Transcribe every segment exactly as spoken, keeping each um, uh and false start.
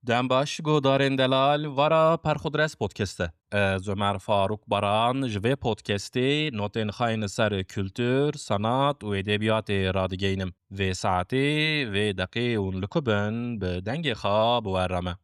Dem baş, guhdarên delal, vara Perxudres Podcast e. Ez Ömer Faruk Baran ji vê podcastê notên xayin li ser kultur, sanat û edebiyatê radigeynim. Vê saetê, vê deqê hûn li ku bin, bi dengê xwe bi we re me.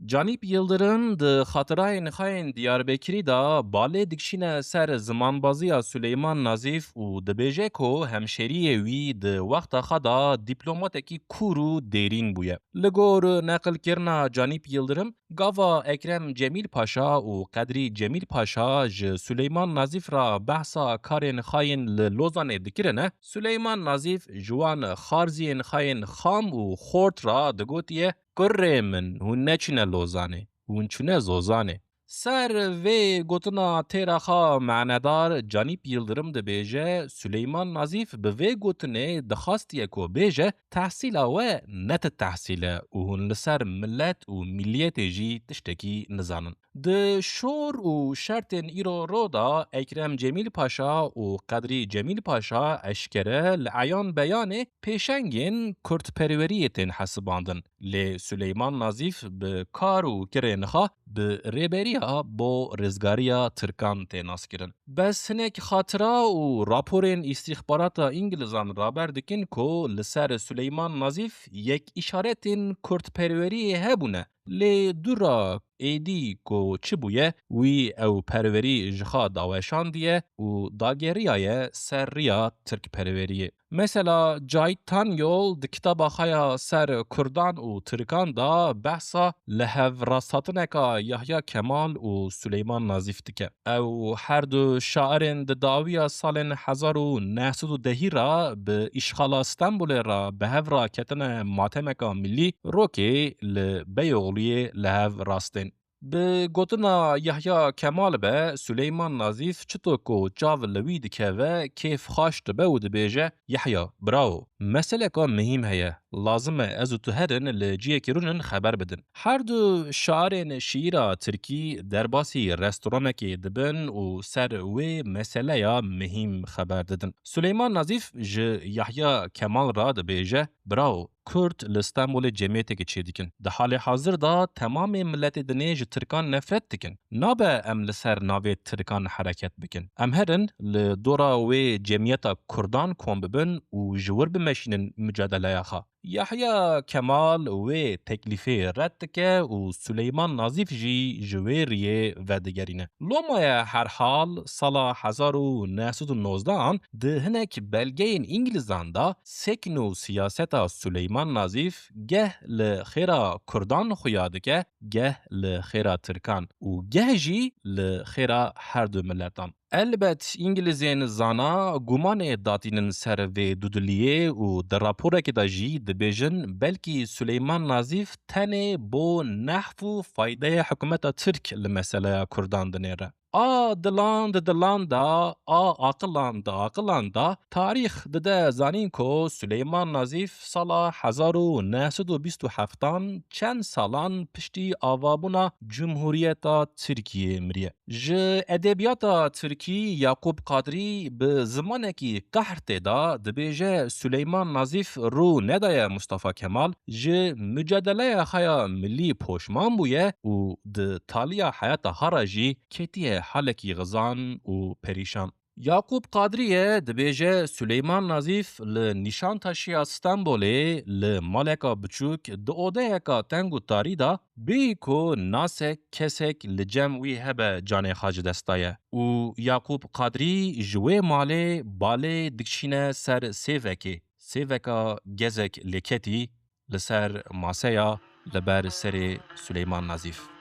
Canîp Yildirim di xatirayên xwe yên Diyarbekirî de balê dikişîne ser zimanbaziya Suleyman Nazîf û dibêje ku hemşêriyê wî di wexta xwe de dîplomatekî kûr û dêrîn bûye. Li gor neqilkirina Canîp Yildirim, gava Ekrem Cemîl Paşa û Qedrî Cemîl Paşa ji Suleyman Nazîf re behsa karên xwe yên li Lozanê dikirine, Suleyman Nazîf ji wan xarziyên xwe yên xam û xort re digotiye, Kurê min, hûn neçûne Lozanê, hûn çûne Zozanê. Ser vê gotina têra xwe manedar Canîp Yildirim dibêje, Suleyman Nazîf bi vê gotinê dixwastiye ku bêje, tehsîla we ne ti tehsîl e û hûn li ser milet û milliyetê jî tiştekî nizanin. Di şor û şertên îro ro de Ekrem Cemîl Paşa û Qedrî Cemîl Paşa eşkere li eyan beyanê pêşengên kurdperweriyê tên hesibandin. Lê Suleyman Nazîf bi kar û kirên xwe bi rêberiya bo rizgariya Tirkan tê naskirin. Bes hinek xatira û raporên îstîxbarata Îngilizan raber dikin ku li ser Suleyman Nazîf yek îşaretên kurdperweriyê hebûne. Lê dûra êdî ku çi bûye, wî ew perwerî ji xwe daweşandiye û dageriyaye ser riya tirkperweriyê. Mesela Cahit Tanyol di kitaba xwe ya ser Kurdan û Tirkan de behsa li hev rasthatineka Yahya Kemal û Suleyman Nazîf dike. Ew her du şairên di dawiya salên hezar û neh sed û dehî re bi îşxala Stenbolê re bi hev re ketine matemeka milî, rokê li Beyoğluyê li hev rastên. Bi gotina Yahya Kemal be, Suleyman Nazîf çito ku çav li wî dikeve, kêf xweş dibe û dibêje, Yahya, bravo, meseleka mihîm heye, lazim e ez û tu herin li ciyekî rûnin xeber bidin. Her du şairên şiîra tirkî derbasî restoranekê dibin û ser wê meseleya mihîm xeber didin. Suleyman Nazîf ji Yahya Kemal re dibêje, Bravo, Kurd li Stenbolê cemiyeteke çêdikin. Di halê hazir de temamê miletê dinê ji Tirkan nefret dikin. Nabe em li ser navê Tirkan hereket bikin. Em herin li dora wê cemiyeta Kurdan kom bibin û ji wir bimeşînin mucadeleya xwe. Yahya Kemal wê teklîfê red dike û Suleyman Nazîf jî ji wê riyê vedigerîne. Loma ye herhal sala hezar û neh sed û nozdeh an di hinek belgeyên Îngilizan de sekn û siyaseta Suleyman Nazîf geh li xêra Kurdan xuya dike, geh li xêra Tirkan û geh jî li xêra her du miletan. Elbet Îngilizên zana gumanê datînin ser vê dudiliyê û di raporekê de jî dibêjin belkî Suleyman Nazîf tenê bo nehf û faydeyê hikûmeta Tirk li meseleya Kurdan dinêre. A dilan di dilan de, a aqilan di aqilan de, tarîx dide zanîn ku Suleyman Nazîf sala hezar û neh sed û bîst û heftan çend salan piştî avabûna Cumhuriyeta Tirkiyê miriye. Ji edebiyata tirkî Yaqûb Qadrî bi zimanekî qehr tê de dibêje, Suleyman Nazîf rû nedaye Mustafa Kemal, ji mucadeleya xwe ya milî poşman bûye û di taliya heyata xwe re jî ketiye halekî xizan û perîşan. Yaqûb Qadriyê dibêje, Suleyman Nazîf li Nîşantaşiya Stenbolê li maleka biçûk di odeyeka teng û tarî de bêyî ku nasek, kesek li cem wî hebe canê xwe ji dest daye û Yaqûb Qadrî ji wê malê balê dikişîne ser sêvekê. Sêveka gezek lêketî li ser maseya li ber serê Suleyman Nazîf.